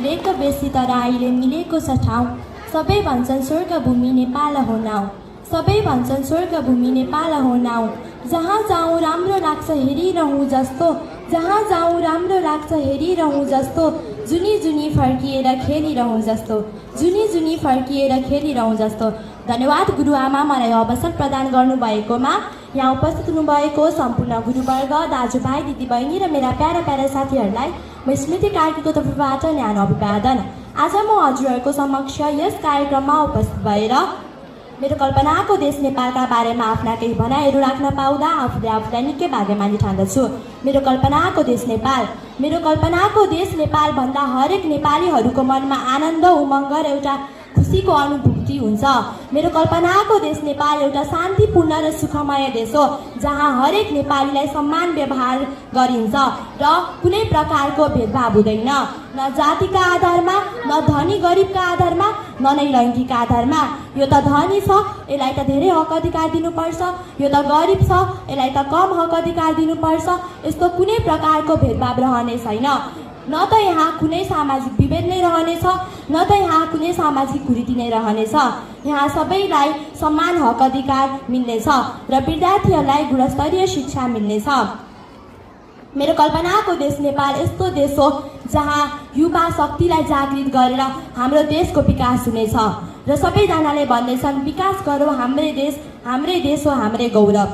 लेक बेसी तर अहिले मिलेको छ ठाउँ। सबै भन्छन् स्वर्ग भूमि नेपाल हो नाउँ। सबै भन्छन् स्वर्ग भूमि नेपाल हो नाउँ। जहाँ जाउँ राम्रो लाग्छ हेरिरहँ जस्तो, जहाँ जाउँ राम्रो लाग्छ हेरिरहँ जस्तो, जुनी जुनी फर्किएर खेलिरहँ जस्तो, जुनी जुनी फर्किएर खेलिरहँ जस्तो। धन्यवाद गुरुआमा, मलाई अवसर प्रदान गर्नुभएकोमा। यहाँ उपस्थित हुनुभएको सम्पूर्ण गुरुवर्ग, दाजुभाइ, दिदीबहिनी र मेरा प्यारा प्यारा साथीहरूलाई म स्मृति कार्कीको तर्फबाट न्यानो अभिवादन। आज म हजुरहरूको समक्ष यस कार्यक्रममा उपस्थित भएर मेरो कल्पनाको देश नेपालका बारेमा आफ्ना केही भनाइहरू राख्न पाउँदा आफूलाई निकै भाग्यमानी ठान्दछु। मेरो कल्पनाको देश नेपाल, मेरो कल्पनाको देश नेपाल भन्दा हरेक नेपालीहरूको मनमा आनन्द, उमङ्ग र एउटा खुसीको अनुभूति हुन्छ। मेरो कल्पनाको देश नेपाल एउटा शान्तिपूर्ण र सुखमय देश हो, जहाँ हरेक नेपालीलाई सम्मान व्यवहार गरिन्छ र कुनै प्रकारको भेदभाव हुँदैन, न जातिका आधारमा, न धनी गरिबका आधारमा, न नै लैङ्गिक आधारमा। यो त धनी छ यसलाई त धेरै हक अधिकार दिनुपर्छ, यो त गरिब छ यसलाई त कम हक अधिकार दिनुपर्छ, यस्तो कुनै प्रकारको भेदभाव रहने छैन। न त यहाँ कुनै सामाजिक विभेद नै रहनेछ, न त यहाँ कुनै सामाजिक कुरीति नै रहनेछ। यहाँ सबैलाई समान हक अधिकार मिल्नेछ र विद्यार्थीहरूलाई गुणस्तरीय शिक्षा मिल्नेछ। मेरो कल्पनाको देश नेपाल यस्तो देश हो जहाँ युवा शक्तिलाई जागृत गरेर हाम्रो देशको विकास हुनेछ र सबैजनाले भन्दैछन् विकास गरौँ हाम्रै देश हो हाम्रै गौरव।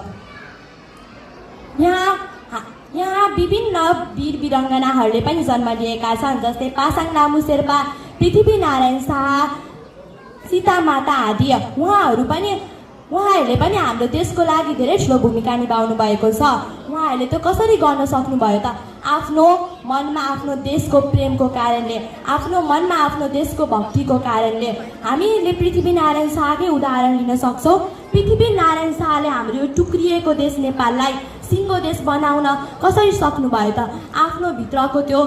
यहाँ विभिन्न वीर वीरङ्गनाहरूले पनि जन्म लिएका छन्, जस्तै पासाङ नामु शेर्पा, पृथ्वीनारायण शाह, सीता माता आदि। उहाँहरूले पनि हाम्रो देशको लागि धेरै ठुलो भूमिका निभाउनु भएको छ। उहाँहरूले त कसरी गर्न सक्नुभयो त? आफ्नो मनमा आफ्नो देशको प्रेमको कारणले, आफ्नो मनमा आफ्नो देशको भक्तिको कारणले। हामीले पृथ्वीनारायण शाहकै उदाहरण लिन सक्छौँ। पृथ्वीनारायण शाहले हाम्रो यो टुक्रिएको देश नेपाललाई सिङ्गो देश बनाउन कसरी सक्नुभयो त? आफ्नो भित्रको त्यो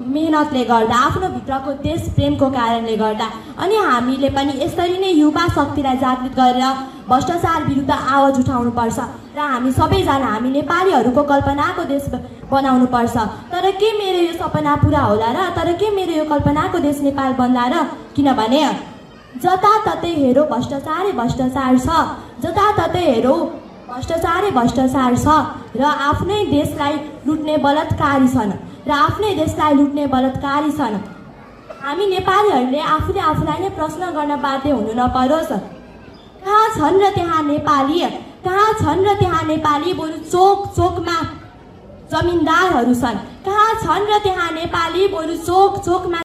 मेहनतले गर्दा, आफ्नो भित्रको देश प्रेमको कारणले गर्दा। अनि हामीले पनि यसरी नै युवा शक्तिलाई जागृत गरेर भ्रष्टाचार विरुद्ध आवाज उठाउनुपर्छ र हामी सबैजना, हामी नेपालीहरूको कल्पनाको देश बनाउनुपर्छ। तर के मेरो यो सपना पुरा होला र? तर के मेरो यो कल्पनाको देश नेपाल बन्ला र? किनभने जताततै हेरौँ भ्रष्टाचारै भ्रष्टाचार छ, जताततै हेरौँ भ्रष्टाचारै भ्रष्टाचार छ र आफ्नै देशलाई लुट्ने बलात्कारी छन् र आफ्नै देशलाई लुट्ने बलात्कारी छन्। हामी नेपालीहरूले आफूले आफूलाई नै प्रश्न गर्न बाध्य हुनु नपरोस्। कहाँ छन् र त्यहाँ नेपाली? कहाँ छन् र त्यहाँ नेपाली? बरु चोक चोकमा जमिनदारहरू छन्। कहाँ छन् र त्यहाँ नेपाली? बरु चोक चोकमा